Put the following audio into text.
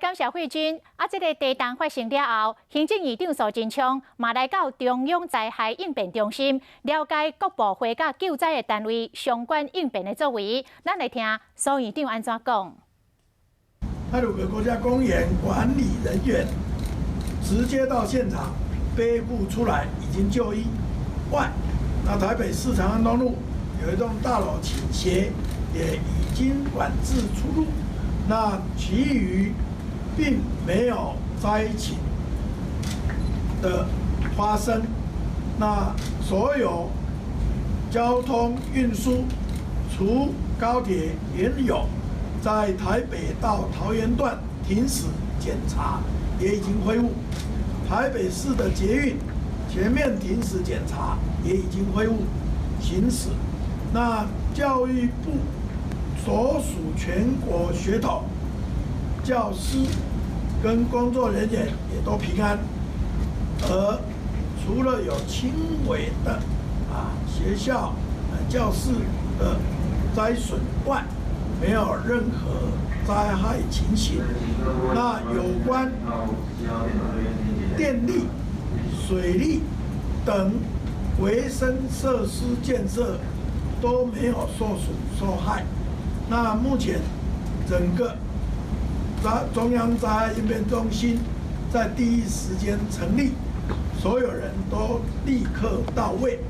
感謝慧君。啊，這个地動發生了後，行政院長蘇貞昌嘛來到中央災害應變中心，了解各部會佮救災的單位相關應變的作為。咱來聽蘇院長按怎講。太魯閣國家公園管理人員直接到現場背負出來，已經就醫外，那台北市長安東路有一棟大樓傾斜，也已經管制出入。那其餘並沒有災情的發生。那所有交通運輸，除高鐵原有在台北到桃園段停駛檢查，也已經恢復。台北市的捷運全面停駛檢查也已經恢復行駛。那教育部所屬全國學童、教師跟工作人員也都平安，而除了有輕微的學校、教室的災損外，沒有任何災害情形。那有關電力、水利等維生設施建設都沒有受損受害。那目前整個中央災害應變中心在第一時間成立，所有人都立刻到位。